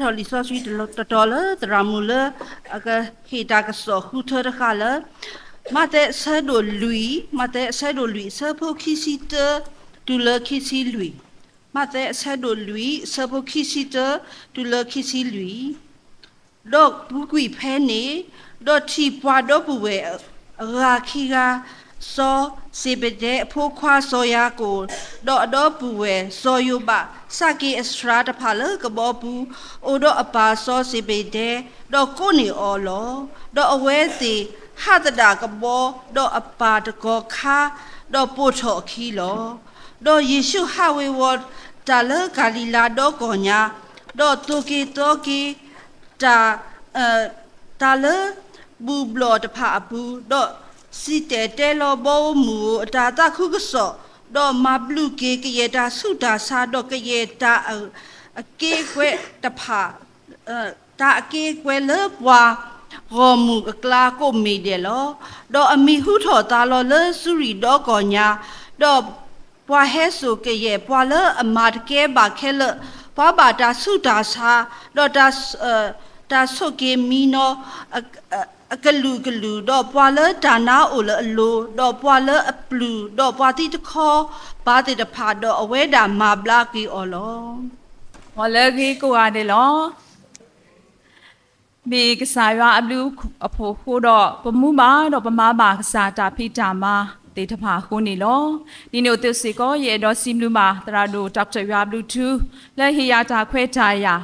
ဖျါထီၣ်လံာ်စီဆှံတတီၤလၢသရၣ်မုၣ်လၢ အကဟ့ၣ်တၢ်ကစီၣ်ဃုထၢတဃာ်လၢ မးသဲအဆၢဒိၣ်လွံၢ်, မးသဲအဆၢဒိၣ်လွံၢ် အဆၢဖိခံဆံတၢ တုၤလၢခံဆံလွံၢ်, မးသဲအဆၢဒိၣ်လွံၢ် အဆၢဖိခံဆံတၢ တုၤလၢခံဆံလွံၢ်. ဒီးပူၤကွံာ်ဖဲန့ၣ်, ဒီးထံၣ်ပှၤဒီပုၢ်ဝဲၢ်အဂၤခံဂၤ, စီၤစ့ဘဒဲအဖိခွါစီၤယၤကိာ်, ဒီးအဒီပုၢ်ဝဲၢ်စီၤယိၤဘး, စးက့အစှၤတဖၣ်လၢကဘီပူၤ, အိၣ်ဒီးအပၢ်စီၤစ့ဘဒဲ, ဒီးကိးန့ၢ်အီၤလီၤ. ဒီးအဝဲသ့ၣ်ဟးသဒၣ်ကဘီ, ဒီးအပၢ်တကီၢ်ခါ, ဒီးပိာ်ထီၣ်အခံလီၤ. ဒီးယ့ၣ်ၡူးဟးဝ့ၤဝီၤတၢ်လၢကၤလံၤလါဒီကီၢ်ညါ, ဒီးသိၣ်က့ၤသီက့ၤ တၢ်, တၢ်လၢဘူၣ်ဘျီၣ်တဖၣ်အပူၤ, ဒီးစံၣ်တဲၤတဲလီၤဘီဧိၤမုၢ်ဧိၤအတၢ်သးခုကစီၣ်, ဒီးမၤဘျုးက့ၤကယဲၢ်တၢ်ဆူးတၢ်ဆါ, ဒီးကယဲၢ်တၢ်အက့ကွဲးတဖၣ် တၢ်အက့ကွဲးလၢပှၤဂီၢ်မုၢ်အကျါကိးမံၤဒဲးလီၤ. ဒီးအမံၤဟူထီၣ်သါလီၤလၢစူရံၣ်ဒီကီၢ်ညါ, ဒီးပှၤဟဲစိာ်ကယဲၢ်ပှၤလၢအမၤတကဲဘၣ်ခဲလၢာ်, ပှၤဘၣ်တၢ်ဆူးတၢ်ဆါ, ဒီးတၢ်ဆိၣ်က့ၤမံနီၤ အကလုာ်ကလုာ်, ဒီးပှၤလၢတၢ်နါအိၣ်လၢအလိၤ, ဒီးပှၤလၢအပျုၢ်, ဒီးပှၤသံတခီပၤသ့ၣ်တဖၣ်, ဒီးအဝဲဒၣ်မၤဘျါက့ၤအီၤလီၤ. မ်လၢအဂ့ၤကိးဂၤဒဲးလီၤ. မ့ၢ်ကစၢ်ယွၤအဘျုးအဖှိၣ်အဃိဒီး ပမူဘၣ်ဒီးပမၤဘၣ်ကစၢ်တၢ်ဖံးတၢ်မၤသ့ၣ်တဖၣ်အဃိန့ၣ်လီၤ. ဒ်န့ၣ်အသိးစ့ၢ်ကီး ယအဲၣ်ဒိးစံးဘျုးဘၣ်သရၣ်ဒိၣ် Doctor ယွၤဘျုးထူ လၢဟ့ၣ်ယၤတၢ်ခွဲးတၢ်ယာ်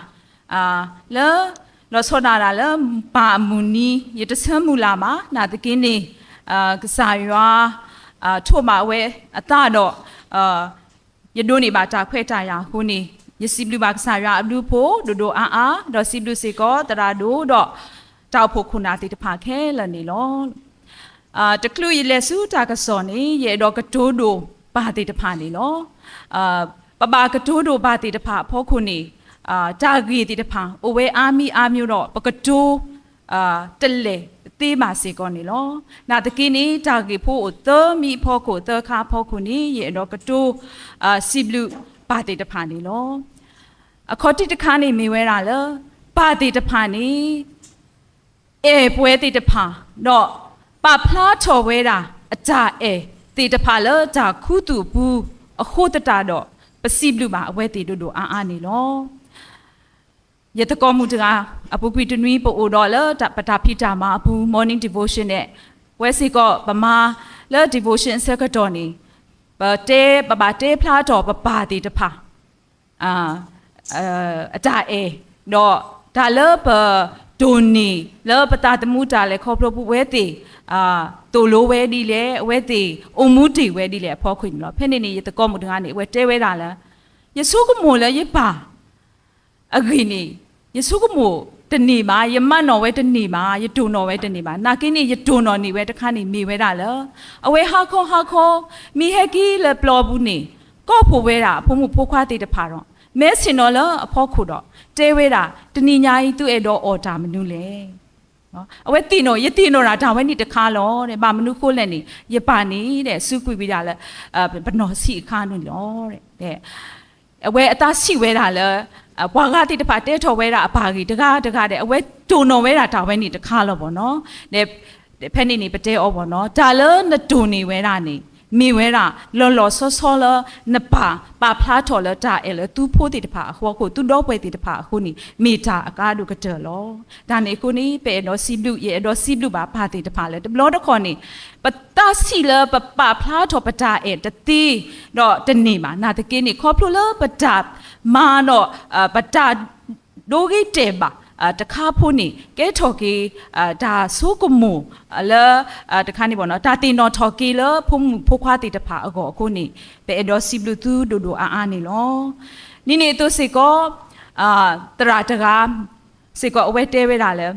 လၢ လီၤဆီဒၣ်တၢ်လၢပၢ်အမုၢ်နံၤ ယတဆၢမုၢ်လၢ်ဘၣ်, နာ်သက့န့ၣ် ကစၢ်ယွၤ ထိးဘၣ်ဝဲအသးဒီး ယဒိးန့ၢ်ဘၣ်တၢ်ခွဲးတၢ်ယာ်အဃိန့ၣ် ယစံးဘျုးဘၣ်ကစၢ်ယွၤအဘျုးအဖှိၣ်ဒိၣ်ဒိၣ်အါအါ, ဒီးစံးဘျုးစ့ၢ်ကီးသရၣ်ဒိၣ်ဒီး တၢ်အိၣ်ဖှိၣ်ခိၣ်နၢ်သ့ၣ်တဖၣ်ခဲလၢာ်န့ၣ်လီၤ. တချုးယလဲၤဆူတၢ်ကစီၣ်န့ၣ် ယအဲၣ်ဒိးကတိၤဒိၣ်ပၢ်သ့ၣ်တဖၣ်န့ၣ်လီၤ. ပဘၣ်ကတိၤဒိၣ်ပၢ်သ့ၣ်တဖၣ်အဖီခိၣ်န့ၣ် တၢ်ဂ့ၢ်သ့ၣ်တဖၣ် အိၣ်ဝဲအါမံၤအါမံၤဒီး ပကတိၤ တလဲၤသ့ဘၣ်စ့ၢ်ကီးန့ၣ်လီၤ. နာ်သက့န့ၣ် တၢ်ဂ့ၢ်ဖိအိၣ်သၢမံၤအဖီခိၣ် သၢခါအဖီခိၣ်န့ၣ် ယအဲၣ်ဒိးကတိၤ စံးဘျုးပၢ်သ့ၣ်တဖၣ်န့ၣ်လီၤ. အခီၣ်ထံးတခါန့ၣ်မ့ၢ်ဝဲဒၣ်လၢ ပၢ်သ့ၣ်တဖၣ်န့ၣ် အဲၣ်ပှဲၤသ့ၣ်တဖၣ် ဒီးပာ်ဖျါထီၣ်ဝဲဒၣ် အတၢ်အဲၣ်သ့ၣ်တဖၣ်လၢတၢ်ခူသူၣ်အပူၤအဃိသတးဒီး ပစံးဘျုးဘၣ်အဝဲသ့ၣ်ဒိၣ်ဒိၣ်အါအါန့ၣ်လီၤ. ယသကိးမုၣ်တဂၤ အပူၤကွံာ်တနွံပအိၣ်ဒီးလၢပတၢ်ဖံးတၢ်မၤအပူၤ morning devotion န့ၣ် ဝဲစ့ၢ်ကီးပမၤလၢ devotion အဆၢကတီၢ်န့ၣ် ပတဲ ပဘၣ်တဲဖျါထီၣ်ပပၢ်သ့ၣ်တဖၣ် အတၢ်အဲၣ်, ဒီးတၢ်လၢပတိၢ်န့ၢ်လၢပသးသမူတၢ်လဲၤခီဖျိပူၤ အဝဲသ့ၣ် သိၣ်လိဝဲဒ်လဲၣ်, အဝဲသ့ၣ်အိၣ်မူတ့ၢ်ဝဲဒ်လဲၣ်အဖီခိၣ်န့ၣ်လီၤ. ဖဲန့ၣ်န့ၣ် ယသကိးမုၣ်တဂၤန့ၣ် အဝဲတဲဝဲဒၣ်လၢ ယဆိကမိၣ်လၢယပၢ် အဂ့ၢ်န့ၣ် ယဆိကမိၣ်တန့ၢ်ဘၣ်, ယမၤနီၣ်ဝဲတန့ၢ်ဘၣ်, ယတိၢ်နီၣ်ဝဲတန့ၢ်ဘၣ်. နာ်က့န့ၣ် ယတိၢ်နီၣ်န့ၢ်ဝဲတခါန့ၣ် မ့ၢ်ဝဲဒၣ်လၢ အဝဲဟါခီဟါခီ မ့ၢ်ဟဲက့ၤလၢပျီပူၤန့ၣ် ကိးဖှိၣ်ဝဲဒၣ်အဖိမုၣ်ဖိခွါသ့ၣ်တဖၣ်ဒီး မဲဆ့ၣ်နီၤလၢအဖီခိၣ်ဒီး တဲဝဲဒၣ် တနံၤညါအံၤ သုအဲၣ်ဒိးအီၣ်တၢ်မနုၤလဲၣ်. အဝဲသ့ၣ်နီၣ် ယသ့ၣ်နီၣ်ဒၣ်တၢ်ဝဲန့ၣ်တခါလီၤ. ဘၣ်မနုၤဃိလဲၣ်န့ၣ် ယပၢ်န့ၣ် စူးကွံာ်ဝံၤဒၣ်လၢ ပနီၢ်ဆံးအခါန့ၣ်လီၤ. အဝဲအသးဆံးဝဲဒၣ်လၢ ပှၤဂၤသ့ၣ်တဖၣ်တဲထီၣ်ဝဲဒၣ်အပၢ်ဂ့ၢ်တဂၤတဂၤဒီး အဝဲတိၢ်နီၣ်ဝဲဒၣ်တၢ်ဝဲန့ၣ်တခါလီၤဘၣ်နီၤ. ဖဲန့ၣ်န့ၣ် ပတဲအီၤဘၣ်နီၤ, တၢ်လၢနတိၢ်န့ၢ်ဝဲဒၣ်န့ၣ် မ့ၢ်ဝဲဒၣ် လီၤလီၤဆီဆီလၢ နပၢ်ပာ်ဖျါထီၣ်လၢတၢ်အဲၣ်လၢသုဖိသ့ၣ်တဖၣ်အဃိ သုဒီပုၢ်ဝဲၢ်သ့ၣ်တဖၣ်အဃိန့ၣ် မ့ၢ်တၢ်အကါဒိၣ်ကတၢၢ်လီၤ. တၢ်န့ၣ်အဃိန့ၣ် ပအဲၣ်ဒိးစံးဘျုး ယအဲၣ်ဒိးစံးဘျုးဘၣ်ပၢ်သ့ၣ်တဖၣ်လၢ တဘျီတခီၣ်န့ၣ် ပသးဆံးလၢပပာ်ဖျါထီၣ်ပတၢ်အဲၣ်တသ့ ဒီးတန့ၢ်ဘၣ်. နာ်သက့န့ၣ် ခီဖျိလၢပတၢ်မၤဒီး ပတၢ် ဒိဂ့ၤတဲာ်ဘၣ် တခါဖိန့ၣ် ကဲထီၣ်က့ၤ တၢ်ဆိကမိၣ်လၢ တခါန့ၣ်ဘၣ်နီၤ, တၢ်သ့ၣ်နီၣ်ထီၣ်က့ၤလၢဖိမုၣ်ဖိခွါသ့ၣ်တဖၣ်အဂီၢ်အဃိန့ၣ် ပအဲၣ်ဒိးစံးဘျုးသုဒိၣ်ဒိၣ်အါအါန့ၣ်လီၤ. ဒ်န့ၣ်အသိးစ့ၢ်ကီး သရၣ်တဂၤစ့ၢ်ကီး အဝဲတဲဝဲဒၣ်လၢ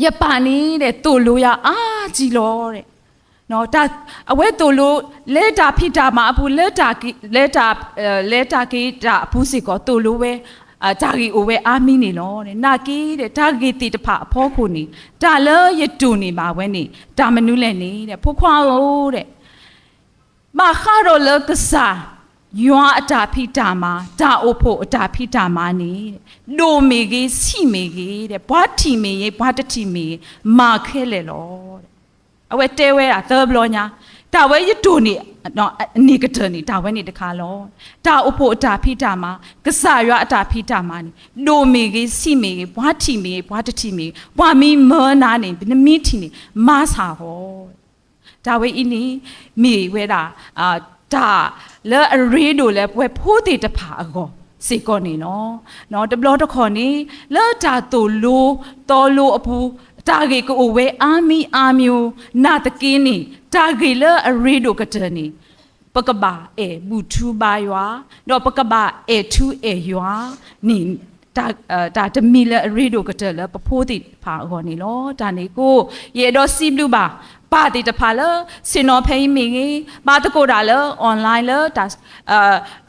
ယပၢ်န့ၣ်ဒီး သိၣ်လိယၤအါကံလီၤ. အဝဲသိၣ်လိ လၢတၢ်ဖံးတၢ်မၤအပူၤ လၢတၢ်က့ၤ လၢတၢ်က့ၤတၢ်အပူၤစ့ၢ်ကီး သိၣ်လိဝဲ တၢ်ဂ့ၢ်အိၣ်ဝဲအါမံၤန့ၣ်လီၤ. နာ်က့ဒီး တၢ်ဂ့ၢ်သ့ၣ်တဖၣ်အဖီခိၣ်န့ၣ် တၢ်လၢယတိၢ်န့ၢ်ဘၣ်ဝဲန့ၣ် တၢ်မနုၤလဲၣ်န့ၣ် ဖိခွါဧၢဒီး ဘၣ်ဃးဒီးလၢကစၢ် ယွၤအတၢ်ဖံးတၢ်မၤ, တၢ်အိၣ်ဖှိၣ်အတၢ်ဖံးတၢ်မၤန့ၣ်, ဒိၣ်မ့ၢ်ဂ့ၤ, ဆံးမ့ၢ်ဂ့ၤ, ပှၤထံၣ်မ့ၢ်ဂ့ၤ, ပှၤတထံၣ်မ့ၢ်ဂ့ၤ, မၤခဲလၢာ်လီၤ. အဝဲတဲဝဲဒၣ်သၢဘျီညါ, တၢ်ဝဲယတိၢ်န့ၢ် အန့ၣ်ကတၢၢ်န့ၣ် တၢ်ဝဲန့ၣ်တခါလီၤ. တၢ်အိၣ်ဖှိၣ်အတၢ်ဖံးတၢ်မၤ, ကစၢ်ယွၤအတၢ်ဖံးတၢ်မၤန့ၣ်, ဒိၣ်မ့ၢ်ဂ့ၤ, ဆံးမ့ၢ်ဂ့ၤ, ပှၤထံၣ်မ့ၢ်ဂ့ၤ, ပှၤတထံၣ်မ့ၢ်ဂ့ၤ, ပှၤမ့ၢ်မၢနၤန့ၣ် နမ့ၢ်ထံၣ်န့ၣ် မၤစၢ်ဂီၢ် တၢ်ဝဲအံၤန့ၣ် မ့ၢ်ဝဲဒၣ် တၢ်လၢအရ့ဒိၣ်လၢပဝဲဖိသ့ၣ်တဖၣ်အဂီၢ်စ့ၢ်ကီးန့ၣ်လီၤ. တဘျီတခီၣ်န့ၣ် လၢတၢ်သိၣ်လိသီလိအပူၤ တၢ်ဂ့ၢ်ကအိၣ်ဝဲအါမံၤအါမံၤ နာ်သက့န့ၣ် တၢ်ဂ့ၢ်လၢအရ့ဒိၣ်ကတၢၢ်န့ၣ် ပကဘၣ်အဲၣ်ဘူၣ်ထူဘါယွၤ, ဒီးပကဘၣ်အဲၣ်ထူအဲၣ်ယွၤန့ၣ် တၢ်တမံၤလၢအရ့ဒိၣ်ကတၢၢ်လၢပဖိသ့ၣ်တဖၣ်အဂီၢ်န့ၣ်လီၤ. တၢ်န့ၣ်အဃိ ယအဲၣ်ဒိးစံးဘျုးဘၣ် ပၢ်သ့ၣ်တဖၣ်လၢ ဆ့ၣ်နီၤဖဲအံၤမ့ၢ်ဂ့ၤ, ဘၣ်သကိးတၢ်လၢ online လၢတၢ်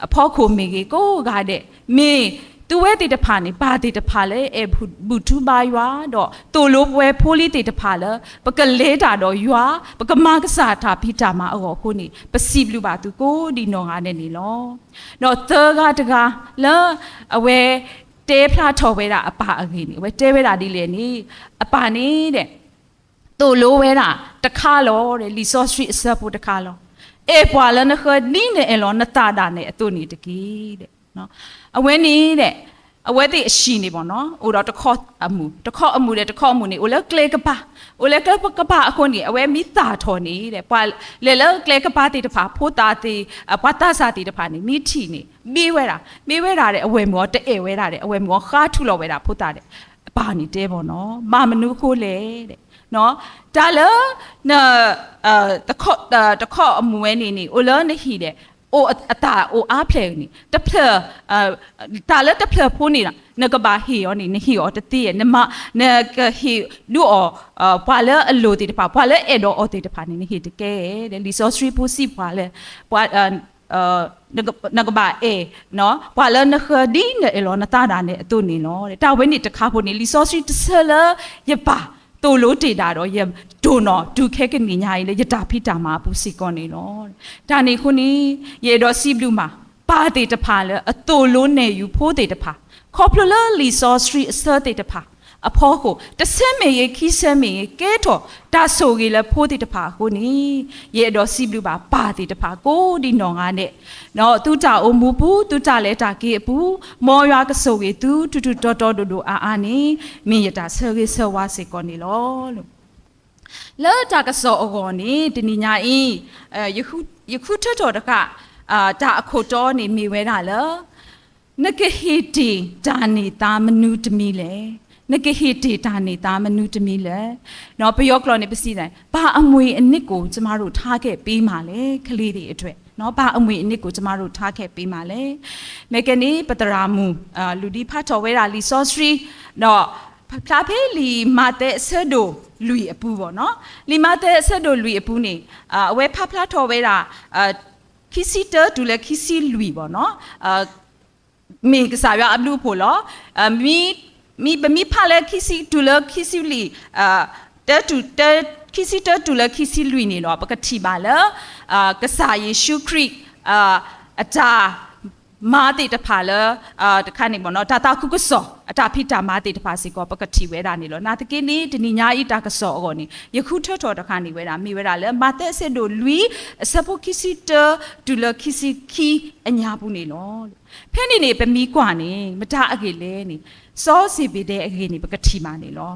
အဖီခိၣ်မ့ၢ်ဂ့ၤ ကိးဂၤဒဲး မ့ၢ်သုဝဲသ့ၣ်တဖၣ်န့ၣ် ပၢ်သ့ၣ်တဖၣ်လၢအဲၣ်ဘူၣ်ထူဘါယွၤ ဒီးသိၣ်လိပဝဲဖိလံၤသ့ၣ်တဖၣ်လၢ ပကလဲၤတၢ်ဒီးယွၤ ပကမၤကစၢ်တၢ်ဖံးတၢ်မၤအဂီၢ်အဃိန့ၣ် ပစံးဘျုးဘၣ်သုကိးဒံးနီၢ်ဂၤဒဲးန့ၣ်လီၤ. ဒီးသၢဂၤတဂၤလၢ အဝဲတဲဖျါထီၣ်ဝဲဒၣ်အပၢ်အဂ့ၢ်န့ၣ် အဝဲတဲဝဲဒၣ်ဒ်လဲၣ်န့ၣ် အပၢ်န့ၣ် သိၣ်လိဝဲဒၣ်တခါလီၤ လံာ်စီဆှံအဆၢဖိတခါလီၤ. အဲၣ်ပှၤလၢနဃၢၤဒ်နအဲၣ်လီၤနသးဒၣ်နဲအသိးန့ၣ်တက့ၢ်. အဝဲန့ၣ် အဝဲသ့ၣ်အဟံၣ်န့ၣ် အိၣ်ဒီးတခီအမူး, တခီအမူးဒီးတခီအမူးန့ၣ် အိၣ်လၢကျဲကပၤ, အိၣ်လၢကျဲကပၤအဃိန့ၣ် အဝဲမ့ၢ်သၣ်ထီၣ်န့ၣ် ပှၤလဲၤလၢကျဲကပၤသ့ၣ်တဖၣ် ဖိသၣ်သ့ၣ် ပှၤသးစၢ်သ့ၣ်တဖၣ်န့ၣ် မ့ၢ်ထံၣ်န့ၣ် ဘ့ဝဲဒၣ်, ဘ့ဝဲဒၣ်ဒီး အဝဲၢ်မုၣ်အီၤတအဲၣ်ဝဲဒၣ်ဒီး အဝဲၢ်မုၣ်အီၤဃါထူလီၤဝဲဒၣ်ဖိသၣ်ဒီး အပၢ်န့ၣ်တဲဘၣ်နီၤ ဘၣ်မနုၤအဃိလဲၣ် တၢ်လၢ တခီအမူးဝဲန့ၣ်န့ၣ် အိၣ်လၢနဟံၣ်ဒီး အတၢ်အိၣ်အါဖျဲၣ်န့ၣ် တဖျၢၣ် တၢ်လၢတဖျၢၣ်ဖိန့ၣ် နကဘၣ်ဟ့ၣ်အီၤန့ၣ် နဟ့ၣ်အီၤတသ့, နကဟ့ၣ်ဒုးအီၤ ပှၤလၢအလိၤသ့ၣ်တဖၣ် ပှၤလၢအဲၣ်ဒိးအီၤသ့ၣ်တဖၣ်န့ၣ် နဟ့ၣ်တကဲ, လံာ်စီဆှံဖိစံးပှၤလၢ နကဘၣ်အဲၣ် ပှၤလၢနဃၢၤဒ်နအဲၣ်လီၤနသးဒၣ်နဲအသိးန့ၣ်လီၤ. တၢ်ဝဲန့ၣ်တခါဖိန့ၣ် လံာ်စီဆှံတဆၢလၢယပၢ်သိၣ်လိတ့ၢ်ဒၣ်ဒီး ယတိၢ်နီၣ်တုၤခဲကနံၣ်ညါအံၤလၢယတၢ်ဖံးတၢ်မၤအပူၤစ့ၢ်ကီးန့ၣ်လီၤ. တၢ်န့ၣ်အဃိန့ၣ် ယအဲၣ်ဒိးစံးဘျုးမး ပၢ်သ့ၣ်တဖၣ်လၢအသိၣ်လိနဲၣ်ယုၤဖိသ့ၣ်တဖၣ် ခီဖျိလၢလံာ်စီဆှံအဆၢသ့ၣ်တဖၣ်အဖီခိၣ် တဆၢမ့ၢ်ဂ့ၤ ခံဆၢမ့ၢ်ဂ့ၤ ကဲထီၣ်တၢ်ဆိၣ်ဂ့ၤလၢဖိသ့ၣ်တဖၣ်အဃိန့ၣ် ယအဲၣ်ဒိးစံးဘျုးဘၣ်ပၢ်သ့ၣ်တဖၣ်ကိးဒံးနီၢ်ဂၤဒဲး ဒီးသုတၢ်အိၣ်မူပူၤ သုတၢ်လဲၤတၢ်က့ၤအပူၤ မ်ယွၤကဆိၣ်ဂ့ၤသုထူးထူးတီၤတီၤဒိၣ်ဒိၣ်အါအါန့ၣ် မ့ၢ်ယတၢ်ဆၢဂ့ၤဆၢဝါစ့ၢ်ကီးန့ၣ်လီၤ. လၢတၢ်ကစီၣ်အဂီၢ်န့ၣ် တနံၤညါအံၤ ယဃုထၢထီၣ်တဃၣ် တၢ်အခိၣ်တီန့ၣ်မ့ၢ်ဝဲဒၣ်လၢ နကဟ့ၣ်တ့ၢ်တၢ်န့ၢ်သါမနုၤတမံၤလဲၣ်. နကဟ့ၣ်တ့ၢ်တၢ်န့ၢ်သါမနုၤတမံၤလဲၣ်. ပယီၤကျိာ်န့ၣ် ပစံးန့ၣ် ဘၣ်အမွေအနံကိၣ် ကမၤရိၣ်ထါခဲၣ်ပ့မးလဲၣ် ကလ့သ့ၣ်အထွဲၣ် ဘၣ်အမွေအနံကိၣ် ကမၤရိၣ်ထါခဲၣ်ပ့မးလဲၣ်. မ့ၢ်ကဲန့ၣ် ပသရၣ်မုၣ် လူၢ်ဒံဖးထီၣ်ဝဲဒၣ်လံာ်စီဆှံ ဒီး ဖျါဖဲလံာ်မးသဲအဆၢဒိၣ်လွံၢ်အပူၤဘၣ်နီၤ. လံာ်မးသဲအဆၢဒိၣ်လွံၢ်အပူၤန့ၣ် အဝဲဖးဖျါထီၣ်ဝဲဒၣ် ခံဆံတၢတုၤလၢခံဆံလွံၢ်ဘၣ်နီၤ မ့ၢ်ကစၢ်ယွၤအဘျုးအဖှိၣ်လီၤ. မ့ၢ်ပမ့ၢ်ဖးလၢခံဆံတုၤလၢခံဆံလွံၢ် ခံဆံတၢတုၤလၢခံဆံလွံၢ်န့ၣ်ဒီး ပကထံၣ်ဘၣ်လၢ ကစၢ်ယ့ၣ်ၡူးခရံာ် အတၢ်မၤသ့ၣ်တဖၣ်လၢ တခါန့ၣ်ဘၣ်နီၤ တၢ်သးခုကစီၣ် အတၢ်ဖံးတၢ်မၤသ့ၣ်တဖၣ်စ့ၢ်ကီး ပကထံၣ်ဝဲဒၣ်န့ၣ်လီၤ. နာ်သက့န့ၣ် တနံၤညါအံၤတၢ်ကစီၣ်အဂီၢ်န့ၣ် ယဃုထၢထီၣ်တခါန့ၣ်ဝဲဒၣ် မ့ၢ်ဝဲဒၣ်လၢ မးသဲအဆၢဒိၣ်လွံၢ် အဆၢဖိခံဆံတၢတုၤလၢခံဆံခံအညါပူၤန့ၣ်လီၤ. ဖဲန့ၣ်န့ၣ် ပမ့ၢ်ကွၢ်န့ၣ် မတၤအဂ့ၢ်လဲၣ်န့ၣ် စီၤစ့ၣ်ဘ့းဒဲအဂ့ၢ်န့ၣ် ပကထံၣ်ဘၣ်န့ၣ်လီၤ.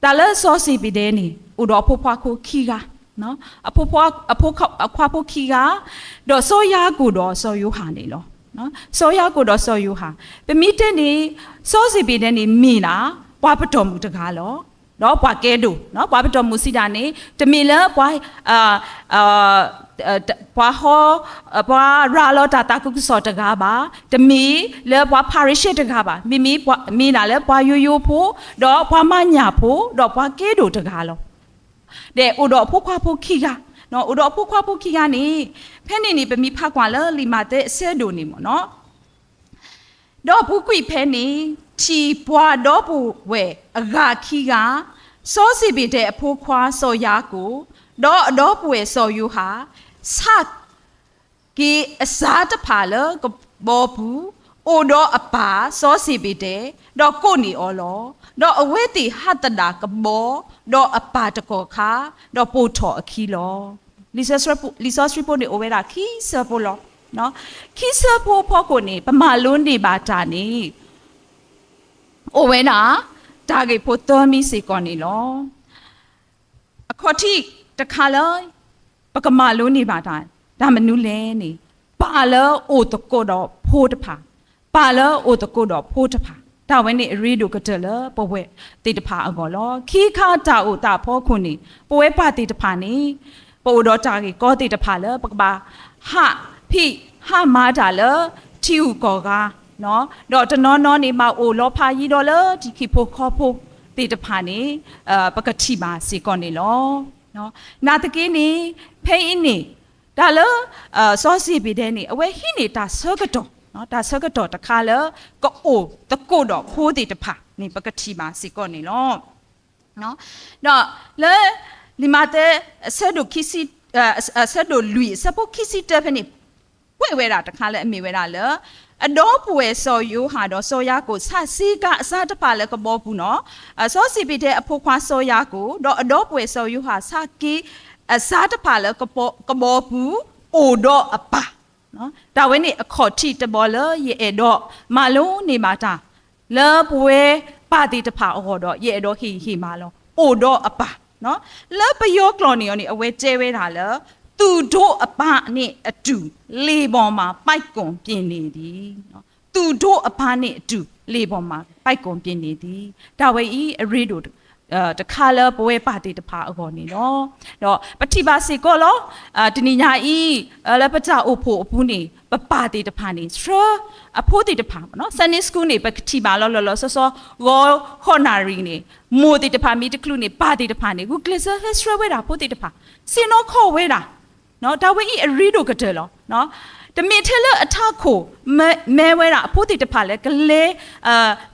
တၢ်လၢစီၤစ့ၣ်ဘ့းဒဲန့ၣ် အိၣ်ဒီးအဖိခွါဖိခံဂၤ, အဖိခွါ အဖိခွါဖိခံဂၤ, ဒီးစီၤယၤကိာ်ဒီးစီၤယိၤဟၣ်န့ၣ်လီၤ. စီၤယၤကိာ်ဒီးစီၤယိၤဟၣ်, ပမ့ၢ်တဲန့ၣ် စီၤစ့ၣ်ဘ့းဒဲန့ၣ် မ့ၢ်ဒၣ် ပှၤပတီၢ်မုၣ်တဂၤလီၤ. ဒီးပှၤကဲဒိၣ်, ပှၤပတီၢ်မုၣ်စံးဒၣ်န့ၣ် တမ့ၢ်လၢပှၤ ပှၤဟီ ပှၤရၤလီၤတၢ်သးခုကစီၣ်တဂၤဘၣ်, တမ့ၢ်လၢပှၤဖၤရံၤၡဲတဂၤဘၣ်, မ့မ့ၢ် မ့ၢ်ဒၣ်လၢပှၤယိယိဖိ, ဒီးပှၤမၤညၣ်ဖိ, ဒီးပှၤကဲဒိၣ်တဂၤလီၤ. ဒီးအိၣ်ဒီးအဖိခွါဖိခံဂၤ, အိၣ်ဒီးအဖိခွါဖိခံဂၤန့ၣ် ဖဲန့ၣ်န့ၣ် ပမ့ၢ်ဖးကွၢ်လၢလံာ်မးသဲအဆၢဒိၣ်န့ၣ်မ့ၢ်နီၤ ဒီးပူၤကွံာ်ဖဲန့ၣ် ထံၣ်ပှၤဒီပုၢ်ဝဲၢ်အဂၤခံဂၤ, စီၤစ့ၣ်ဘ့းဒဲအဖိခွါစီၤယၤကိာ်, ဒီးအဒီပုၢ်ဝဲၢ်စီၤယိၤဟၣ်, ဆၣ် က့ၤအစါတဖၣ်လၢကဘီပူၤ, အိၣ်ဒီးအပၢ်စီၤစ့းဘ့းဒဲး, ဒီးကိးန့ၢ်အီၤလီၤ. ဒီးအဝဲသ့ၣ်ဟးသဒၣ်ကဘီ, ဒီးအပၢ်တကီၢ်ခါ, ဒီးပိာ်ထီၣ်အခံလီၤ. လံာ်စီဆှံဖိန့ၣ်အိၣ်ဝဲဒၣ်ခံဆၢဖိလီၤ. ခံဆၢဖိအဖီခိၣ်န့ၣ် ပမၤလိန့ၢ်ဘၣ်တၢ်န့ၣ် အိၣ်ဝဲဒၣ် တၢ်ဂ့ၢ်ဖိသၢမံၤစ့ၢ်ကီးန့ၣ်လီၤ. အခီၣ်ထံးတခါလၢ ပကမၤလိန့ၢ်ဘၣ်တၢ် တၢ်မနုၤလဲၣ်န့ၣ်, ပၢ်လၢအိၣ်သကိးဒီးဖိတဖၣ်, ပၢ်လၢအိၣ်သကိးဒီးဖိတဖၣ်, တၢ်ဝဲန့ၣ်အရ့ဒိၣ်ကတၢၢ်လၢပဝဲသ့ၣ်တဖၣ်အဂီၢ်လီၤ. ခံခါတၢ်အိၣ်သးအဖီခိၣ်န့ၣ် ပဝဲပၢ်သ့ၣ်တဖၣ်န့ၣ် ပအိၣ်ဒီးတၢ်ဂ့ၢ်ကီသ့ၣ်တဖၣ်လၢ ပကဘၣ်ဟးဖံးဟးမၤတၢ်လၢထံဂုၤကီၢ်ဂၤ, ဒီးတနီၤနီၤန့ၣ် မၤအိၣ်လီၤဖးယံၤဒီးလၢထံခံဖိဃီဖိသ့ၣ်တဖၣ်န့ၣ် ပကထံၣ်ဘၣ်စ့ၢ်ကီးန့ၣ်လီၤ. နာ်သက့န့ၣ် ဖဲအံၤန့ၣ် တၢ်လၢ စီၤစ့းဘ့းဒဲးန့ၣ် အဝဲဟံးန့ၢ်တၢ်ဆၢကတီၢ်, တၢ်ဆၢကတီၢ်တခါလၢ ကအိၣ်သကိးဒီးဖိသ့ၣ်တဖၣ်န့ၣ် ပကထံၣ်ဘၣ်စ့ၢ်ကီးန့ၣ်လီၤ. ဒီးလၢ လံာ်မးသဲ အဆၢဒိၣ်ခံဆံ အဆၢဒိၣ်လွံၢ် အဆၢဖိခံဆံတၢဖဲန့ၣ် ကွဲးဝဲဒၣ်တခါလၢအမ့ၢ်ဝဲဒၣ်လၢ အဒီပုၢ်ဝဲၢ်စီၤယိၤဟၣ်ဒီးစီၤယၤကိာ် ဆၣ်စ့ကၤအစါတဖၣ်လၢကဘီပူၤနီၤ, စီၤစ့းဘ့းဒဲးအဖိခွါစီၤယၤကိာ် ဒီးအဒီပုၢ်ဝဲၢ်စီၤယိၤဟၣ် ဆၣ်က့ၤအစါတဖၣ်လၢကဘီပူၤ အိၣ်ဒီးအပၢ် တၢ်ဝဲန့ၣ်အခီၣ်ထံးတဘီလၢယအဲၣ်ဒိးမၤလိန့ၢ်ဘၣ်တၢ် လၢပဝဲပၢ်သ့ၣ်တဖၣ်အဂီၢ်ဒီး ယအဲၣ်ဒိးဟ့ၣ်ဂံၢ်ဟ့ၣ်ဘါလီၤ. အိၣ်ဒီးအပၢ်, လၢပယီၤကျိာ်န့ၣ်အီၤန့ၣ် အဝဲတဲဝဲဒၣ်လၢ သူတို့အပါနဲ့အတူ လှေပေါ်မှာ ပိုက်ကွန်ပြင်နေသည်. သူတို့အပါနဲ့အတူ လှေပေါ်မှာ ပိုက်ကွန်ပြင်နေသည်. တၢ်ဝဲအံၤအရ့ဒိၣ် တခါလၢပဝဲပၢ်သ့ၣ်တဖၣ်အဂီၢ်န့ၣ်လီၤ. ဒီးပထံၣ်ဘၣ်စ့ၢ်ကီးလီၤ. တနံၤညါအံၤ လၢပတၢ်အိၣ်ဖှိၣ်အပူၤန့ၣ် ပပၢ်သ့ၣ်တဖၣ်န့ၣ် ဆှၢအဖိသ့ၣ်တဖၣ် Sunday School န့ၣ် ပကထံၣ်ဘၣ်လီၤ လီၤလီၤဆီဆီ ဂီၤဃိးနၣ်ရံၣ်န့ၣ် မိၢ်သ့ၣ်တဖၣ်မ့ၢ်တချုးန့ၣ် ပၢ်သ့ၣ်တဖၣ်န့ၣ် ဂုာ်ကျဲးစၢးဟဲဆှၢဝဲဒၣ်ဖိသ့ၣ်တဖၣ် ဆ့ၣ်နီၤခီၣ်ဝဲဒၣ် တၢ်ဝဲအံၤအရ့ဒိၣ်ကတၢၢ်လီၤ. တမ့ၢ်ထဲလၢအထးခိၣ် မဲဝဲဒၣ်အဖိသ့ၣ်တဖၣ်လၢကလဲၤ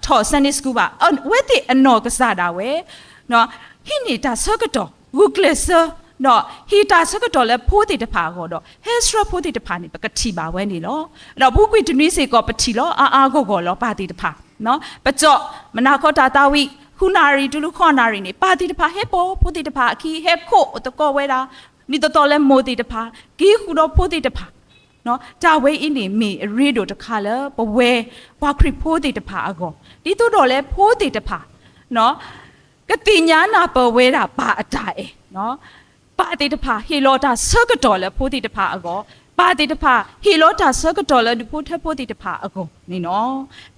ထီၣ် Sunday School ဘၣ်. အဝဲသ့ၣ်အနီၢ်ကစၢ်ဒၣ်ဝဲ ဟံးန့ၢ်တၢ်ဆၢကတီၢ် ဂုာ်ကျဲးစၢး ဒီးဟ့ၣ်တၢ်ဆၢကတီၢ်လၢဖိသ့ၣ်တဖၣ်အဂီၢ်ဒီး ဟဲဆှၢဖိသ့ၣ်တဖၣ်န့ၣ် ပကထံၣ်ဘၣ်ဝဲန့ၣ်လီၤ. ဒီးပူၤကွံာ်တနွံစ့ၢ်ကီး ပထံၣ်လီၤအါအါဂီၢ်ဂီၢ်လီၤ ပၢ်သ့ၣ်တဖၣ် ပကၠီၣ်မနၤခီတၢ်သးဝံၣ် ဃုနၣ်ရံၣ်တုၤလၢဃိးနၣ်ရံၣ်န့ၣ် ပၢ်သ့ၣ်တဖၣ်ဟဲပိာ်ဖိသ့ၣ်တဖၣ်အခံ ဟဲခိးသကိးဝဲဒၣ် ဒ်သိးသိးလၢမိၢ်သ့ၣ်တဖၣ် က့ၤဃုာ်ဒီးဖိသ့ၣ်တဖၣ် တၢ်ဝဲအံၤန့ၣ် မ့ၢ်အရ့ဒိၣ်တခါလၢပဝဲပှၤခရံာ်ဖိသ့ၣ်တဖၣ်အဂီၢ် ဒ်သိးဒီးလၢဖိသ့ၣ်တဖၣ် ကသ့ၣ်ညါနၢ်ပၢၢ်ဝဲဒၣ်ပၢ်အတၢ်အဲၣ် ပၢ်သ့ၣ်တဖၣ်ဟ့ၣ်လီၤတၢ်ဆၢကတီၢ်လၢဖိသ့ၣ်တဖၣ်အဂီၢ်, ပၢ်သ့ၣ်တဖၣ်ဟ့ၣ်လီၤတၢ်ဆၢကတီၢ်လၢဒူၣ်ဖိထၢဖိသ့ၣ်တဖၣ်အဂီၢ်န့ၣ်လီၤ.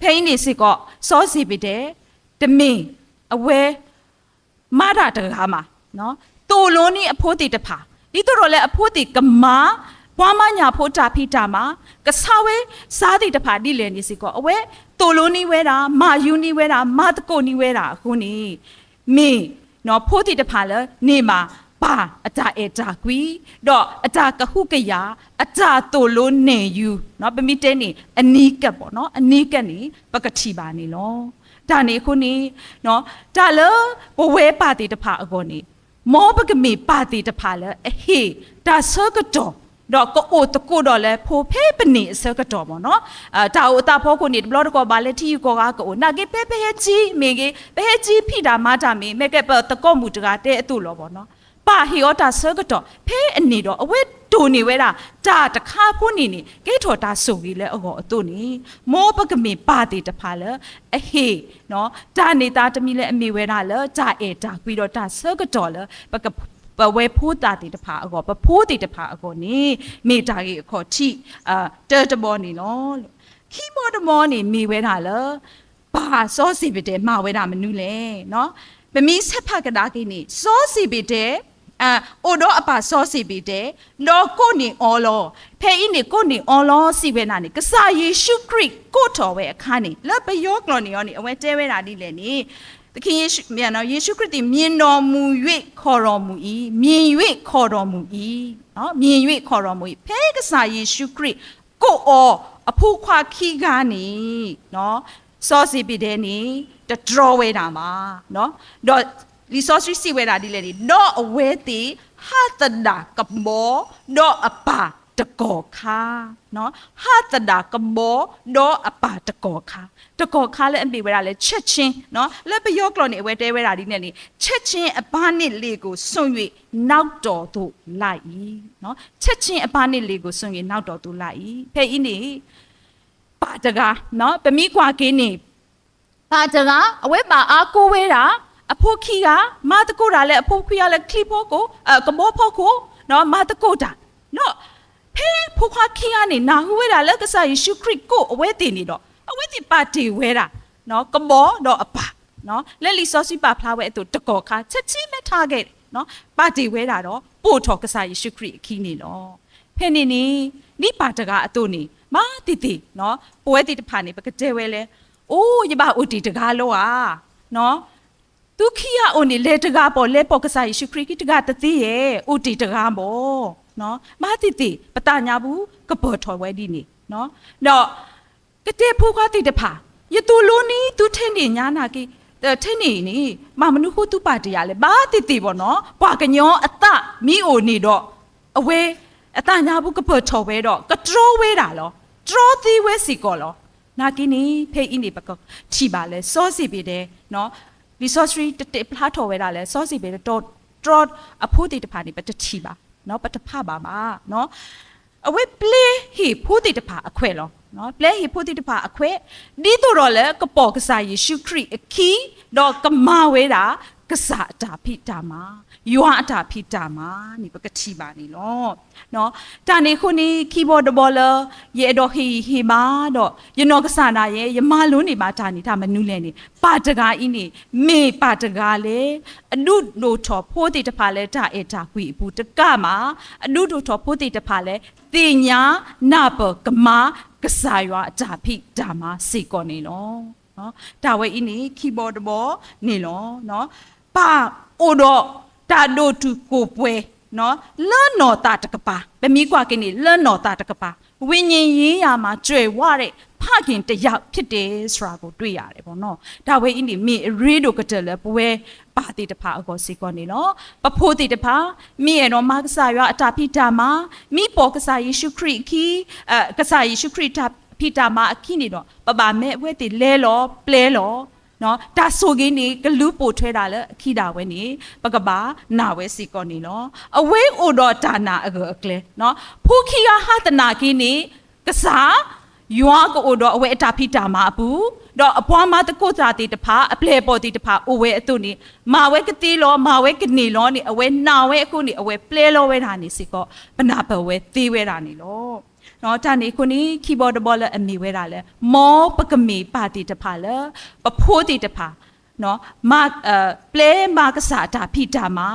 ဖဲအံၤန့ၣ်စ့ၢ်ကီး စီၤစ့းဘ့းဒဲး တမ့ၢ်အဝဲ မၤတၢ်တဂၤမး, သိၣ်လိန့ၢ်အဖိသ့ၣ်တဖၣ် ဒ်သိးဒီးလၢအဖိသ့ၣ်ကမၤ ပှၤမၤညၣ်ဖိတၢ်ဖံးတၢ်မၤ ကဆါဝဲစါသ့ၣ်တဖၣ်ဒ်လဲၣ်န့ၣ်စ့ၢ်ကီး အဝဲသိၣ်လိန့ၢ်ဝဲဒၣ် မၤယူၤန့ၢ်ဝဲဒၣ် မၤသကိးန့ၢ်ဝဲဒၣ်အဃိန့ၣ် မ့ၢ် ဖိသ့ၣ်တဖၣ်လၢန့ၢ်ဘၣ်ပၢ်အတၢ်အဲၣ်တၢ်ကွံ ဒီးအတၢ်ကဟုကယာ် အတၢ်သိၣ်လိနဲၣ်ယူၤ ပမ့ၢ်တဲန့ၣ် အနီးကပ် ပေါ့နော် အနီးကပ်န့ၣ် ပကထံၣ်ဘၣ်န့ၣ်လီၤ. တၢ်န့ၣ်အဃိန့ၣ် တၢ်လၢပဝဲပၢ်သ့ၣ်တဖၣ်အဂီၢ်န့ၣ် မ်ပကမ့ၢ်ပၢ်သ့ၣ်တဖၣ်လၢအဟ့ၣ်တၢ်ဆၢကတီၢ် ဒီးကအိၣ်သကိးဒီးလၢဖိဖဲပန့ၢ်အဆၢကတီၢ် ပေါ့နော်. တၢ်အိၣ်အသးဖီခိၣ်န့ၣ် တဘျီတခီၣ်ဘၣ်လဲၤထံဂုၤကီၢ်ဂၤကအိၣ် နာ်က့ဖဲပဟဲကၠံမ့ၢ်ဂ့ၤ ပဟဲကၠံဖံးတၢ်မၤတၢ်မ့ၢ် မ့ၢ်ကဲပသကိးမုၣ်တဂၤတဲအသိးလီၤ ပေါ့နော်. ပၢ်ဟ့ၣ်အီၤတၢ်ဆၢကတီၢ် ဖဲအန့ၣ်ဒီး အဝဲတိၢ်န့ၢ်ဝဲဒၣ် တၢ်တခါဖိန့ၣ်န့ၣ် ကဲထီၣ်တၢ်ဆိၣ်ဂ့ၤလၢအဂီၢ်အသိးန့ၣ် မ်ပကမ့ၢ်ပၢ်သ့ၣ်တဖၣ်လၢ အဟ့ၣ် တၢ်န့ၢ်သါတမံၤလၢအမ့ၢ်ဝဲဒၣ်လၢ တၢ်အဲၣ်တၢ်ကွံဒီးတၢ်ဆၢကတီၢ်လၢ ပဝဲဖိသၣ်သ့ၣ်တဖၣ်အဂီၢ် ပဖိသ့ၣ်တဖၣ်အဂီၢ်န့ၣ် မ့ၢ်တၢ်ဂ့ၢ်အခီၣ်ထံး တၢတဘီန့ၣ်လီၤ. ခံဘီတဘီန့ၣ်မ့ၢ်ဝဲဒၣ်လၢ ပၢ်စီၤစ့းဘ့းဒဲးမၤဝဲဒၣ်မနုၤလဲၣ်. ပမ့ၢ်ဆဲးဖးကဒါက့ၤန့ၣ် စီၤစ့းဘ့းဒဲး အိၣ်ဒီးအပၢ်စီၤစ့းဘ့းဒဲး ဒီးကိးန့ၢ်အီၤလီၤ. ဖဲအံၤန့ၣ် ကိးန့ၢ်အီၤလီၤစံးဝဲဒၣ်န့ၣ် ကစၢ်ယ့ၣ်ၡူးခရံာ်ကိးထီၣ်ဝဲအခါန့ၣ် လၢပယီၤကျိာ်န့ၣ်အီၤန့ၣ် အဝဲတဲဝဲဒၣ်ဒ်လဲၣ်န့ၣ် သခင်ယေရှု, ယေရှုခရစ်သည် မြင်တော်မူ၍ ခေါ်တော်မူ၏, မြင်၍ခေါ်တော်မူ၏, မြင်၍ခေါ်တော်မူ၏. ဖဲကစၢ်ယ့ၣ်ၡူးခရံာ်ကိးအီၤအဖိခွါခံဂၤန့ၣ် စီၤစ့းဘ့းဒဲးန့ၣ် တတြီဝဲဒၣ်ဘၣ်. ဒီးလံာ်စီဆှံစံးဝဲဒၣ်ဒ်လဲၣ်န့ၣ် ဒီးအဝဲသ့ၣ်ဟးသဒၣ်ကဘီ ဒီးအပၢ် တကီၢ်ခါ, ဟးသဒၣ်ကဘီဒီးအပၢ်တကီၢ်ခါ, တကီၢ်ခါလၢအမ့ၢ်ဝဲဒၣ်လၢ ချက်ချင်း, လၢပယီၤကျိာ်န့ၣ် အဝဲတဲဝဲဒၣ်ဒ်န့ၣ်န့ၣ် ချက်ချင်းအပါးန့ၣ် လေကိုစွန့်၍ နောက်တော်သို့ လိုက်၏, ချက်ချင်းအပါးန့ၣ် လေကိုစွန့်၍ နောက်တော်သို့ လိုက်၏. ဖဲအံၤန့ၣ် ပၢ်တဂၤ, ပမ့ၢ်ကွၢ်က့ၤန့ၣ် ပၢ်တဂၤ အဝဲဘၣ်အါကိးဝဲဒၣ် အဖိခံဂၤ, မၤသကိးတၢ်လၢအဖိခံဂၤလၢချံဖီခိၣ်, ကဘီဖီခိၣ်, မၤသကိးတၢ်, ဒီးဖဲဖိခွါခံဂၤန့ၣ် နၢ်ဟူဝဲဒၣ်လၢကစၢ်ယ့ၣ်ၡူးခရံာ်ကိးအဝဲသ့ၣ်န့ၣ်ဒီး အဝဲသ့ၣ်ပာ်တ့ၢ်ဝဲဒၣ် ကဘီဒီးအပၢ်, လၢလံာ်စီဆှံပာ်ဖျါဝဲအသိး တကီၢ်ခါ ချက်ချင်းပဲ target ပာ်တ့ၢ်ဝဲဒၣ်ဒီး ပိာ်ထီၣ်ကစၢ်ယ့ၣ်ၡူးခရံာ်အခံန့ၣ်လီၤ. ဖဲန့ၣ်န့ၣ် ဒ်ပၢ်တဂၤအသိးန့ၣ် မၤသ့ၣ်သ့ၣ် ပဝဲသ့ၣ်တဖၣ်န့ၣ် ပကတဲဝဲလၢ အိၣ် ယဘၣ်အိၣ်တ့ၢ်တဂၤလီၤဧါ, သုခံဂၤအိၣ်န့ၣ် လဲၤတဂၤဘၣ်, လဲၤပိာ်ကစၢ်ယ့ၣ်ၡူးခရံာ်ခံတဂၤတသ့ဧါ, အိၣ်တ့ၢ်တဂၤဘၣ်. မၤသ့ၣ်သ့ၣ် ပသးညါပူၤ ကပၢၢ်ထီၣ်ဝဲဒ်န့ၣ်, ဒီး ကတဲဖိခွါသ့ၣ်တဖၣ်, ယသိၣ်လိန့ၢ်သုထဲန့ၣ်ညါနာ်က့, ထဲန့ၣ်န့ၣ် ဘၣ်မနုၤဃိသုပာ်တ့ၢ်ယၤလဲၣ်. ဘၣ်သ့ၣ်သ့ၣ်ဘၣ်နီၤ ပှၤကညီအသးမ့ၢ်အိၣ်န့ၣ်ဒီး အဝဲအသးညါပူၤကပၢၢ်ထီၣ်ဝဲဒီး ကတြီဝဲဒၣ်လီၤ. တြီသ့ဝဲစ့ၢ်ကီးလီၤ. နာ်က့န့ၣ် ဖဲအံၤန့ၣ် ပကထံၣ်ဘၣ်လၢစီၤစ့းပဒဲ, လံာ်စီဆှံတတဲဖျါထီၣ်ဝဲဒၣ်လၢ စီၤစ့းပဒဲတြီအဖိသ့ၣ်တဖၣ်န့ၣ် ပတထံၣ်ဘၣ်, ပတဖးဘၣ်ဘၣ်. အဝဲပျဲဟ့ၣ်ဖိသ့ၣ်တဖၣ်အခွဲးလီၤ. ပျဲဟ့ၣ်ဖိသ့ၣ်တဖၣ်အခွဲး ဒ်သိးဒီးလၢကပိာ်ကစၢ်ယ့ၣ်ၡူးခရံာ်အခံ, ဒီးကမၤဝဲဒၣ် ကစၢ်အတၢ်ဖံးတၢ်မၤ, ယွၤအတၢ်ဖံးတၢ်မၤန့ၣ် ပကထံၣ်ဘၣ်န့ၣ်လီၤ. တၢ်န့ၣ်အဃိန့ၣ် ခံဘီတဘီလၢ ယအဲၣ်ဒိးဟ့ၣ်ဂံၢ်ဟ့ၣ်ဘါဒီး ယနီၢ်ကစၢ်ဒၣ်ယဲ ယမၤလိန့ၢ်ဘၣ်တၢ်န့ၣ် တၢ်မနုၤလဲၣ်န့ၣ် ပၢ်တဂၤအံၤန့ၣ် မ့ၢ်ပၢ်တဂၤလၢ အဒုးဒိၣ်ထီၣ်ဖိသ့ၣ်တဖၣ်လၢတၢ်အဲၣ်တၢ်ကွံအပူၤတကးမး, အဒုးဒိၣ်ထီၣ်ဖိသ့ၣ်တဖၣ်လၢ သ့ၣ်ညါနၢ်ပၢၢ်ကမၤ ကစၢ်ယွၤအတၢ်ဖံးတၢ်မၤစ့ၢ်ကီးန့ၣ်လီၤ. တၢ်ဝဲအံၤန့ၣ် ခံဘီတဘီန့ၣ်လီၤ. ပၢ်အိၣ်ဒီးတၢ်ဒိၣ်တုာ်ခိၣ်ပှဲၤ လၢနီၢ်သးတကပၤ, ပမ့ၢ်ကွၢ်က့ၤန့ၣ် လၢနီၢ်သးတကပၤ, ဝိညာဉ်ရေးရာမှာ ကြွယ်ဝတဲ့ ဖခင်တစ်ယောက်ဖြစ်တယ်ဆိုတာကို တွေ့ရတယ်ပေါ့နော်. တၢ်ဝဲအံၤန့ၣ် မ့ၢ်အရ့ဒိၣ်ကတၢၢ်လၢပဝဲပၢ်သ့ၣ်တဖၣ်အဂီၢ်စ့ၢ်ကီးန့ၣ်လီၤ. ပဖိသ့ၣ်တဖၣ် မ့ၢ်အဲၣ်ဒိးမၤကစၢ်ယွၤအတၢ်ဖံးတၢ်မၤ, မ့ၢ်ပိာ်ကစၢ်ယ့ၣ်ၡူးခရံာ်အခံ, ကစၢ်ယ့ၣ်ၡူးခရံာ်တၢ်ဖံးတၢ်မၤအခံန့ၣ်ဒီး ပဘၣ်မၢအဝဲသ့ၣ်လဲလီၤပျဲလီၤ တၢ်ဆိၣ်ဂ့ၤန့ၣ် ကလူၤပိာ်ထွဲဒၣ်လၢအခံဒၣ်ဝဲန့ၣ် ပကဘၣ်နာ်ဝဲစ့ၢ်ကီးန့ၣ်လီၤ. အဝဲအိၣ်ဒီးတၢ်နာ်အဂၢၢ်အကျၢၤ, ဖိခံဂၤဟးသနာ်က့န့ၣ် ကစၢ်ယွၤကအိၣ်ဒီးအဝဲအတၢ်ဖံးတၢ်မၤအပူၤ, ဒီးအပှၤမၤသကိးတၢ်သ့ၣ်တဖၣ် အပျဲၢ်အဘီၣ်သ့ၣ်တဖၣ်အိၣ်ဝဲအသိးန့ၣ် မၤဝဲကသ့လီၤ မၤဝဲကန့ၢ်လီၤန့ၣ် အဝဲနာ်ဝဲအဃိန့ၣ် အဝဲပျဲလီၤဝဲဒၣ်န့ၣ်စ့ၢ်ကီး ပနၢ်ပၢၢ်ဝဲသ့ဝဲဒၣ်န့ၣ်လီၤ. တၢ်န့ၣ်အဃိန့ၣ် ခံဘီတဘီလၢအမ့ၢ်ဝဲဒၣ်လၢ မ်ပကမ့ၢ်ပၢ်သ့ၣ်တဖၣ်လၢ ပဖိသ့ၣ်တဖၣ် ပျဲမၤကစၢ်အတၢ်ဖံးတၢ်မၤ,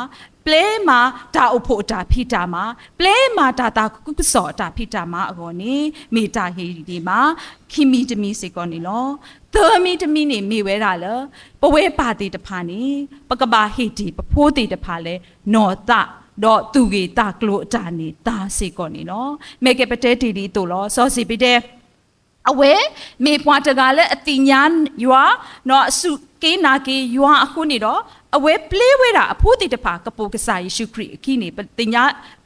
ပျဲမၤတၢ်အိၣ်ဖှိၣ်အတၢ်ဖံးတၢ်မၤ, ပျဲမၤတၢ်သးခုကစီၣ်အတၢ်ဖံးတၢ်မၤအဂီၢ်န့ၣ် မ့ၢ်တၢ်ဟ့ၣ်ဂံၢ်ဟ့ၣ်ဘါ ခံမံၤတမံၤစ့ၢ်ကီးန့ၣ်လီၤ. သၢမံၤတမံၤန့ၣ်မ့ၢ်ဝဲဒၣ်လၢ ပဝဲပၢ်သ့ၣ်တဖၣ်န့ၣ် ပကဘၣ်ဟ့ၣ်တ့ၢ်ပဖိသ့ၣ်တဖၣ်လၢ နီၢ်သး ဒီးသူၣ်ဂ့ၢ်သးကျိၤအတၢ်န့ၣ်သါစ့ၢ်ကီးန့ၣ်လီၤ. မ့ၢ်ကဲပတဲတ့ၢ်ဒ်သိးလီၤ. စီၤစ့းပဒဲ အဝဲမ့ၢ်ပှၤတဂၤလၢအသ့ၣ်ညါယွၤ, အစူၢ်က့ၤနာ်က့ၤယွၤအဃိန့ၣ်ဒီး အဝဲပျဲဝဲဒၣ်အဖိသ့ၣ်တဖၣ် ကပိာ်ကစၢ်ယ့ၣ်ၡူးခရံာ်အခံန့ၣ် ပသ့ၣ်ညါ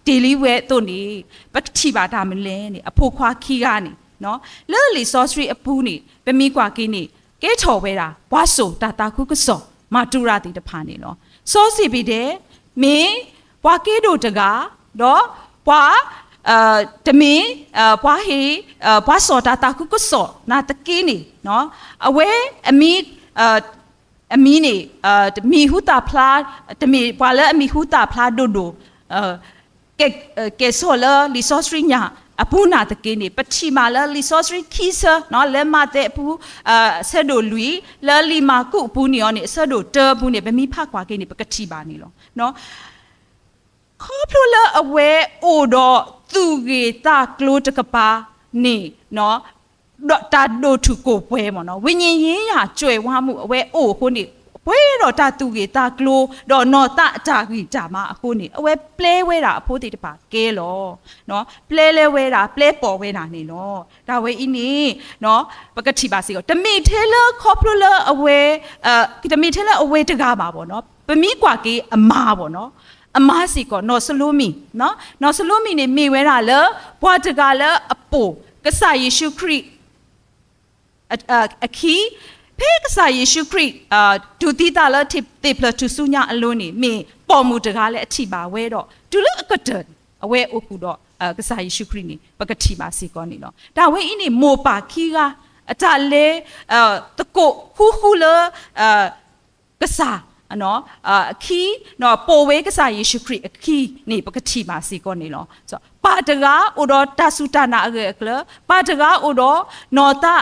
တ့ၢ်လံဝဲအသိးန့ၣ် ပကထံၣ်ဘၣ်တၢ်မနုၤလဲၣ်န့ၣ် အဖိခွါခံဂၤန့ၣ် လၢလံာ်စီဆှံအပူၤန့ၣ် ပမ့ၢ်ကွၢ်က့ၤန့ၣ် ကဲထီၣ်ဝဲဒၣ် ပှၤစိာ်တၢ်သးခုကစီၣ် မၤတူၢ်ရၢ်သ့ၣ်တဖၣ်န့ၣ်လီၤ. စီၤစ့းပဒဲ မ့ၢ်ပှၤကဲဒိၣ်တဂၤ ဒီးပှၤ တမ့ၢ် ပှၤဟ့ၣ် ပှၤစိာ်တၢ်သးခုကစီၣ်နာ်သက့န့ၣ် အဝဲအမံၤ အမံၤန့ၣ် တမံၤဟူသၣ်ဖျါ တမ့ၢ်ပှၤလၢအမံၤဟူသၣ်ဖျါဒိၣ်ဒိၣ် ကဲ ကဲထီၣ်လၢလံာ်စီဆှံညါအပူၤနာ်သက့န့ၣ် ပထံၣ်ဘၣ်လၢလံာ်စီဆှံခံဆၢ လၢမးသဲအပူၤ အဆၢဒိၣ်လွံၢ် လၢလံာ်မၢ်ကူးအပူၤန့ၣ်အီၤန့ၣ် အဆၢဒိၣ်တၢအပူၤန့ၣ် ပမ့ၢ်ဖးကွၢ်က့ၤန့ၣ် ပကထံၣ်ဘၣ်န့ၣ်လီၤ. ခီဖျိလၢအဝဲအိၣ်ဒီးသူၣ်ဂ့ၢ်သးကျိၤတကပၤန့ၣ် ဒီးတၢ်ဒိၣ်ထူၣ်ကိၣ်ပှဲၤမ့ၢ်နီၤ ဝိညာဉ်ရေးရာ ကြွယ်ဝမှု အဝဲအိၣ်အဃိန့ၣ် ပှဲၤဒီးတၢ်သူၣ်ဂ့ၢ်သးကျိၤ ဒီးနီၢ်သးအတၢ်ဂံၢ်တၢ်ဘါအဃိန့ၣ် အဝဲပျဲဝဲဒၣ်အဖိသ့ၣ်တဖၣ်ကဲလီၤ. ပျဲလဲဝဲဒၣ် ပျဲပိာ်ဝဲဒၣ်န့ၣ်လီၤ. တၢ်ဝဲအံၤန့ၣ် ပကထံၣ်ဘၣ်စ့ၢ်ကီး တမ့ၢ်ထဲလၢခီဖျိလၢအဝဲ တမ့ၢ်ထဲလၢအဝဲတဂၤဘၣ်ဘၣ်နီၤ ပမ့ၢ်ကွၢ်က့ၤအမါဘၣ်နီၤ အမါစ့ၢ်ကီး နီၢ်စလိမံၤ, နီၢ်စလိမံၤန့ၣ် မ့ၢ်ဝဲဒၣ်လၢ ပှၤတဂၤလၢအပိာ်ကစၢ်ယ့ၣ်ၡူးခရံာ် အခံ, ဖဲကစၢ်ယ့ၣ်ၡူးခရံာ် တူၢ်သံသးလၢသ့ၣ်ဖျၢၣ်ထူၣ်စုညါအလိၤန့ၣ် မ့ၢ်ပိာ်မုၣ်တဂၤလၢအထံၣ်ဘၣ်ဝဲဒီး တုၤလၢအကတၢၢ်န့ၣ် အဝဲအိၣ်ဃုာ်ဒီး ကစၢ်ယ့ၣ်ၡူးခရံာ်န့ၣ် ပကထံၣ်ဘၣ်စ့ၢ်ကီးန့ၣ်လီၤ. တၢ်ဝဲအံၤန့ၣ် မိၢ်ပၢ်ခံဂၤ အတၢ်လဲၤ သကိးဃူဃူလၢ ကစၢ် အခံ ပိာ်ဝဲကစၢ်ယ့ၣ်ၡူးခရံာ်အခံန့ၣ် ပကထံၣ်ဘၣ်စ့ၢ်ကီးန့ၣ်လီၤ. ပၢ်တဂၤအိၣ်ဒီးတၢ်စူၢ်တၢ်နာ်အဂၢၢ်အကျၢၤ, ပၢ်တဂၤအိၣ်ဒီး နီၢ်သး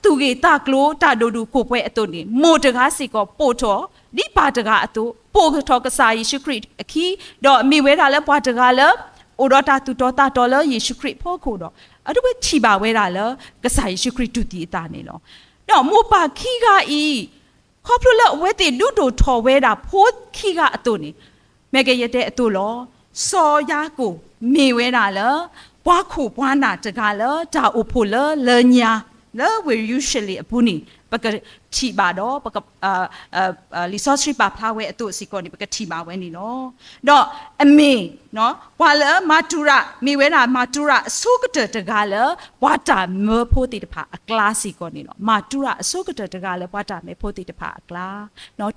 သူၣ်ဂ့ၢ်သးကျိၤ တၢ်ဒိၣ်ဒိၣ်ခိၣ်ပှဲၤအသိးန့ၣ် မိၢ်တဂၤစ့ၢ်ကီးပိာ်ထီၣ် ဒ်ပၢ်တဂၤအသိး ပိာ်ထီၣ်ကစၢ်ယ့ၣ်ၡူးခရံာ်အခံ, ဒီးမ့ၢ်ဝဲဒၣ်လၢပှၤတဂၤလၢ အိၣ်ဒီးတၢ်သူၣ်တီသးတီလၢယ့ၣ်ၡူးခရံာ်အဖီခိၣ်ဒီး အဝဲထံၣ်ဘၣ်ဝဲဒၣ်လၢ ကစၢ်ယ့ၣ်ၡူးခရံာ်တူၢ်သံအသးန့ၣ်လီၤ. ဒီးမိၢ်ပၢ်ခံဂၤအံၤ ခီဖျိလၢအဝဲသ့ၣ်ဒုးဒိၣ်ထီၣ်ဝဲဒၣ်ဖိခံဂၤအသိးန့ၣ် မ့ၢ်ကယဲၢ်တဲအသိးလီၤ. စီၤယၤကိာ်မ့ၢ်ဝဲဒၣ်လၢ ပှၤခိၣ်ပှၤနၢ်တဂၤလၢတၢ်အိၣ်ဖှိၣ်လၢလၢညါ လၢဝ့ၢ်ယရူၤၡလ့ၣ်အပူၤန့ၣ် ပကထံၣ်ဘၣ်ဒီး လံာ်စီဆှံပာ်ဖျါဝဲအသိးစ့ၢ်ကီးန့ၣ် ပကထံၣ်ဘၣ်ဝဲန့ၣ်လီၤ. ဒီးအမ့ၢ် ပှၤလၢမၤတူၤရၣ် မ့ၢ်ဝဲဒၣ်မၤတူၤရၣ်အဆိကတၢၢ်တဂၤလၢ ပှၤတၢ်မၢဖိသ့ၣ်တဖၣ်အကျါစ့ၢ်ကီးန့ၣ်လီၤ. မၤတူၤရၣ်အဆိကတၢၢ်တဂၤလၢပှၤတၢ်မၢဖိသ့ၣ်တဖၣ်အကျါ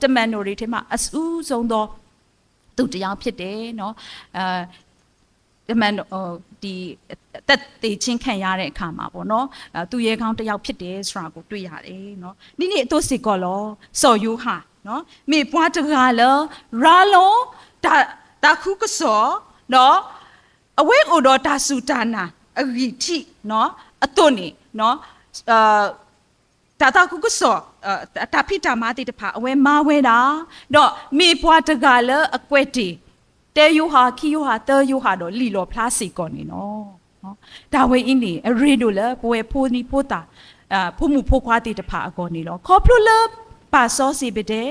တမၤနိၣ်ရံၣ်ထဲမှာ အစုဆုံးသော သူတစ်ယောက်ဖြစ်တယ်နော် တမၤ ဒီ သက်သေခြင်းခံရတဲ့အခါမှာပေါ့နော် သူရဲကောင်းတစ်ယောက်ဖြစ်တယ်ဆိုတာကိုတွေ့ရတယ်နော် ဒ်န့ၣ်အသိးစ့ၢ်ကီးလီၤ စီၤယိၤဟၣ် မ့ၢ်ပှၤတဂၤလၢ ရၤလီၤ တၢ်သးခုကစီၣ် ဒီး အဝဲအိၣ်ဒီးတၢ်စူၢ်တၢ်နာ်အဂံၢ်ထံးအသိးန့ၣ် တၢ်သးခုကစီၣ် တၢ်ဖံးတၢ်မၤသ့ၣ်တဖၣ် အဝဲမၤဝဲဒၣ် ဒီးမ့ၢ်ပှၤတဂၤလၢအကွဲးတ့ၢ် တၢယိၤဟၣ် ခံယိၤဟၣ် သၢယိၤဟၣ်ဒီးလံာ်လီၣ်ဖျါစ့ၢ်ကီးန့ၣ်လီၤ. တၢ်ဝဲအံၤန့ၣ် အရ့ဒိၣ်လၢပဝဲဖိဒံဖိသၣ် ဖိမုၣ်ဖိခွါသ့ၣ်တဖၣ်အဂီၢ်န့ၣ်လီၤ. ခီဖျိလၢပၢ်စီၤစ့းဘဒဲ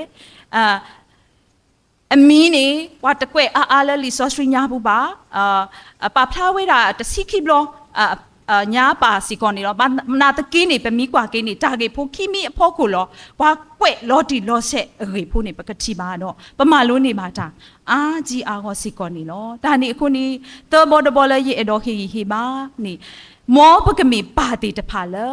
အမံၤန့ၣ် ပှၤတကွဲးအါအါလၢလံာ်စီဆှံညါပူၤဘၣ်, ပာ်ဖျါဝဲဒၣ်တဆံခံဘျီ ညါပာ်စ့ၢ်ကီးန့ၣ်လီၤ. မနုၤသက့န့ၣ် ပမ့ၢ်ကွၢ်က့ၤန့ၣ် တၢ်ဂ့ၢ်ဖိခံမံၤအဖီခိၣ်လီၤ. ပှၤကွဲးလီၤတံၢ်လီၤဆဲးအဂ့ၢ်ဖိန့ၣ် ပကထံၣ်ဘၣ်ဒီး ပမၤလိန့ၢ်ဘၣ်တၢ်အါကံအါဂီၢ်စ့ၢ်ကီးန့ၣ်လီၤ. တၢ်န့ၣ်အဃိန့ၣ် သၢဘီတဘီလၢယအဲၣ်ဒိးဟ့ၣ်ဂံၢ်ဟ့ၣ်ဘါန့ၣ် မ်ပကမ့ၢ်ပၢ်သ့ၣ်တဖၣ်လၢ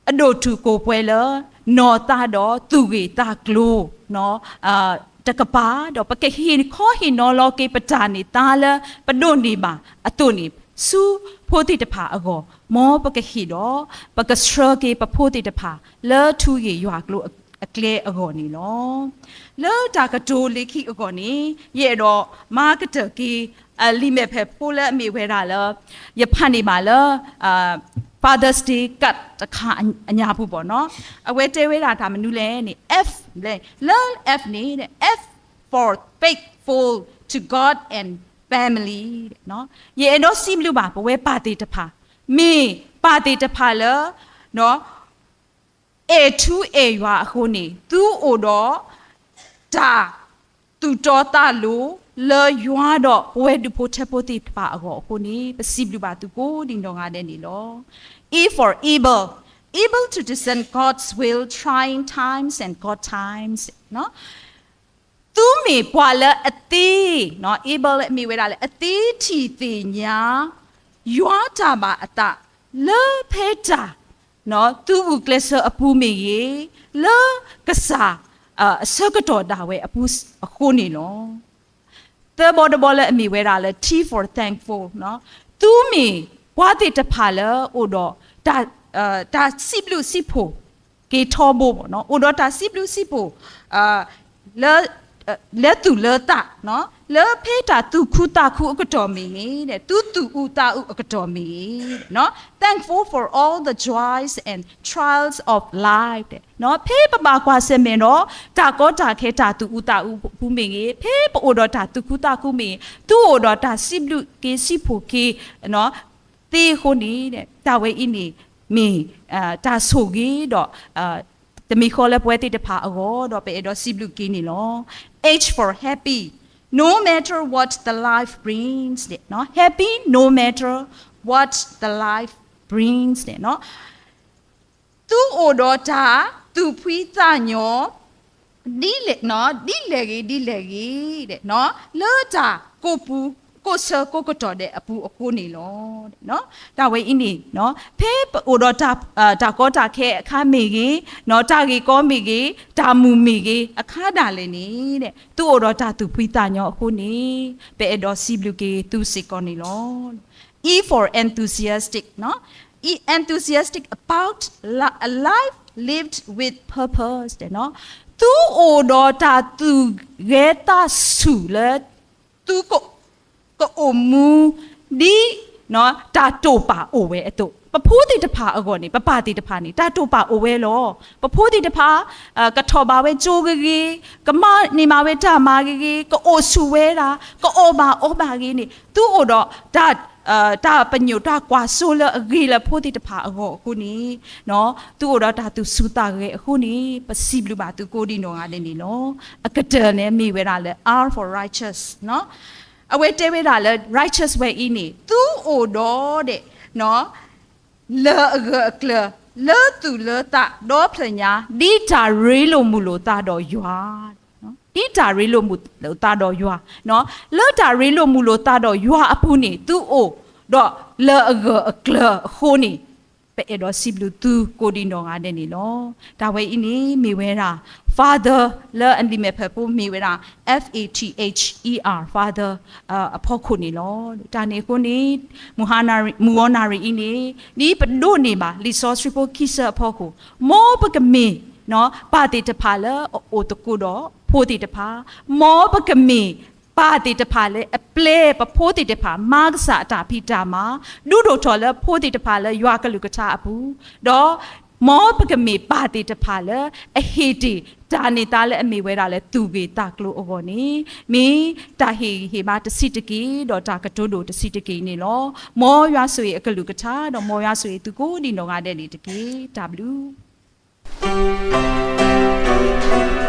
အဒိၣ်တုာ်ခိၣ်ပှဲၤလၢ နီၢ်သးဒီးသူၣ်ဂ့ၢ်သးကျိၤ တကပၤ ဒီးပကဟ့ၣ်ခီဟ့ၣ်နီၤလီၤက့ၤပတၢ်န့ၢ်သါလၢပဒိးန့ၢ်ဘၣ်အသိးန့ၣ် ဆူဖိသ့ၣ်တဖၣ်အဂီၢ် မ်ပကဟ့ၣ်ဒီး ပကဆှၢက့ၤပဖိသ့ၣ်တဖၣ် လၢထူဂ့ၢ်ယွၤကျိၤအကျဲအဂီၢ်န့ၣ်လီၤ. လၢတၢ်ကတိၤလၢခံအဂီၢ်န့ၣ် ယအဲၣ်ဒိးမၤကတၢၢ်က့ၤ လံာ်မဲာ်ဖျၢၣ်ဖိလၢအမ့ၢ်ဝဲဒၣ်လၢ ယဖးန့ၢ်ဘၣ်လၢ Father's Day card တခါအညါပူၤဘၣ်နီၤ အဝဲတဲဝဲဒၣ်တၢ်မနုၤလဲၣ်န့ၣ် F လၢ F န့ၣ် F for faithful to God and family ယအဲၣ်ဒိးစံးဘျုးဘၣ်ပဝဲပၢ်သ့ၣ်တဖၣ် မ့ၢ်ပၢ်သ့ၣ်တဖၣ်လၢ အဲၣ်ထူအဲၣ်ယွၤအဃိန့ၣ် သုအိၣ်ဒီး တၢ်သူၣ်တီသးလိၤ လၢယွၤဒီးပဝဲဒူၣ်ဖိထၢဖိသ့ၣ်တဖၣ်အဂီၢ်အဃိန့ၣ် ပစံးဘျုးဘၣ်သုကိးဒံးနီၢ်ဂၤဒဲးန့ၣ်လီၤ. E for able, able to discern God's will trying times and God times သုမ့ၢ်ပှၤလၢအသ့ able မ့ၢ်ဝဲဒၣ်လၢအသ့ထံၣ်သ့ၣ်ညါ ယွၤတၢ်ဘၣ်အသး လၢဖဲတၢ် သုးဂုာ်ကျဲးစၢးအပူၤမ့ၢ်ဂ့ၤ, လၢကစၢ်အဆၢကတီၢ်ဒၣ်ဝဲအပူၤအဃိန့ၣ်လီၤ. သၢဘီတဘီလၢအမ့ၢ်ဝဲဒၣ်လၢ T for thankful သုမ့ၢ်ပှၤသ့ၣ်တဖၣ်လၢအိၣ်ဒီး တၢ်စံးဘျုးစံးဖှိၣ်က့ၤထီဘိ အိၣ်ဒီးတၢ်စံးဘျုးစံးဖှိၣ် လၢသူၣ်လၢသး လၢဖဲတၢ်သူၣ်ခုသးခုအကတီၢ်မ့ၢ်ဂ့ၤ, သုသူၣ်အုးသးအုးအကတီၢ်မ့ၢ်ဂ့ၤ, thankful for all the joys and trials of life ဖဲပဘၣ်ကွၢ်ဆၢၣ်မဲာ်ဒီး တၢ်ကီတၢ်ခဲတၢ်သူၣ်အုးသးအုးအပူၤမ့ၢ်ဂ့ၤ, ဖဲပအိၣ်ဒီးတၢ်သူၣ်ခုသးခုမ့ၢ်ဂ့ၤ, သုအိၣ်ဒီးတၢ်စံးဘျုးက့ၤစံးဖှိၣ်က့ၤ သ့အဃိန့ၣ် တၢ်ဝဲအံၤန့ၣ် မ့ၢ်တၢ်ဆိၣ်ဂ့ၤဒီး တမံၤဃီလၢပဝဲသ့ၣ်တဖၣ်အဂီၢ် ဒီးပအဲၣ်ဒိးစံးဘျုးက့ၤန့ၣ်လီၤ. H for happy, no matter what the life brings န့ၣ် happy no matter what the life brings န့ၣ် သုအိၣ်ဒီးတၢ်သူၣ်ဖှံသးညီ ဒ်လဲၣ်ဂ့ၤ ဒ်လဲၣ်ဂ့ၤ လၢတၢ်ကိၢ်ပူၤ ကိၢ်ဆၢကိၢ်ကတီၢ်ဒဲးအပူၤအဃိန့ၣ်လီၤ. တၢ်ဝဲအံၤန့ၣ် ဖဲပအိၣ်ဒီးတၢ်ကီတၢ်ခဲအခါမ့ၢ်ဂ့ၤ, တၢ်ဂ့ၢ်ကီမ့ၢ်ဂ့ၤ, တၢ်မုာ်မ့ၢ်ဂ့ၤ, အခါဒၣ်လဲာ်န့ၣ် သုအိၣ်ဒီးတၢ်သူၣ်ဖှံသးညီအဃိန့ၣ် ပအဲၣ်ဒိးစံးဘျုးက့ၤသုစ့ၢ်ကီးန့ၣ်လီၤ. E for enthusiastic, enthusiastic about a life lived with purpose. သုအိၣ်ဒီးတၢ်သူၣ်ဂဲၤသးဆူၣ်လၢ သုကအိၣ်မူ ဒ်တၢ်တိာ်ပာ်အိၣ်ဝဲအသိး, ပဖိသ့ၣ်တဖၣ်အဂီၢ်န့ၣ် ပပၢ်သ့ၣ်တဖၣ်န့ၣ် တၢ်တိာ်ပာ်အိၣ်ဝဲလီၤ. ပဖိသ့ၣ်တဖၣ် ကထီၣ်ဘၣ်ဝဲကၠိဂ့ၤဂ့ၤ, ကမၤန့ၢ်မးဝဲတၢ်မၤဂ့ၤဂ့ၤ, ကအိၣ်ဆူၣ်ဝဲဒၣ်, ကအီၣ်ဘၣ်အီဘၣ်ဂ့ၤန့ၣ် သုအိၣ်ဒီး တၢ်ပညိၣ်တၢ်ကွၢ်စိလၢအဂ့ၤလၢဖိသ့ၣ်တဖၣ်အဂီၢ်အဃိန့ၣ်, သုအိၣ်ဒီးတၢ်သူၣ်ဆူၣ်သးဂဲၤအဃိန့ၣ် ပစံးဘျုးဘၣ်သုကိးဒံးနီၢ်ဂၤဒဲးန့ၣ်လီၤ. အကတၢၢ်န့ၣ်မ့ၢ်ဝဲဒၣ်လၢ R for righteous, အဝဲတဲဝဲဒၣ်လၢ righteous ဝဲအံၤန့ၣ် သုအိၣ်ဒီးဒဲး လၢအဂၢၢ်အကျၢၤ လၢသူၣ်လၢသးဒီဖျၢၣ်ညါ ဒ်တၢ်ရ့လိာ်မုာ်လိာ်သးဒီးယွၤ, ဒ်တၢ်ရ့လိာ်မုာ်လိာ်သးဒီးယွၤ, လၢတၢ်ရ့လိာ်မုာ်လိာ်သးဒီးယွၤအပူၤန့ၣ် သုအိၣ်ဒီးလၢအဂၢၢ်အကျၢၤအဃိန့ၣ် ပအဲၣ်ဒိးစံးဘျုးသုကိးဒံးနီၢ်ဂၤဒဲးန့ၣ်လီၤ. တၢ်ဝဲအံၤန့ၣ်မ့ၢ်ဝဲဒၣ် Father လၢအလံာ်မဲာ်ဖၢးဖိမ့ၢ်ဝဲဒၣ် F A T H E R, Father အဖီခိၣ်န့ၣ်လီၤ. တၢ်န့ၣ်အဃိန့ၣ် မုၢ်ဟါနၣ်ရံၣ်, မုၢ်ဂီၤနၣ်ရံၣ်အံၤန့ၣ် ဒ်ပဒိးန့ၢ်ဘၣ်လံာ်စီဆှံဖိခံဆၢအဖီခိၣ်, မ်ပကမ့ၢ် ပၢ်သ့ၣ်တဖၣ်လၢအအိၣ်သကိးဒီးဖိသ့ၣ်တဖၣ်, မ်ပကမ့ၢ်ပၢ်သ့ၣ်တဖၣ်လၢအပျဲပဖိသ့ၣ်တဖၣ် မၤကစၢ်အတၢ်ဖံးတၢ်မၤ, ဒုးဒိၣ်ထီၣ်လၢဖိသ့ၣ်တဖၣ်လၢယွၤကလုၢ်ကထါအပူၤ, ဒီး မ်ပကမ့ၢ်ပၢ်သ့ၣ်တဖၣ်လၢအဟ့ၣ်တ့ၢ်တၢ်န့ၢ်သါလၢအမ့ၢ်ဝဲဒၣ်လၢသူၣ်ဂ့ၢ်သးကျိၤအဂီၢ်န့ၣ် မ့ၢ်တၢ်ဟ့ၣ်ဂံၢ်ဟ့ၣ်ဘါတဆံးတက့ၢ် ဒီးတၢ်ကတိၤဒိၣ်တဆံးတက့ၢ်အံၤန့ၣ်လီၤ. မ်ယွၤဆိၣ်ဂ့ၤအကလုၢ်ကထါ ဒီးမ်ယွၤဆိၣ်ဂ့ၤသုကိးဒံးနီၢ်ဂၤဒဲးန့ၣ်တက့ၢ်. တၢ်ဘျုး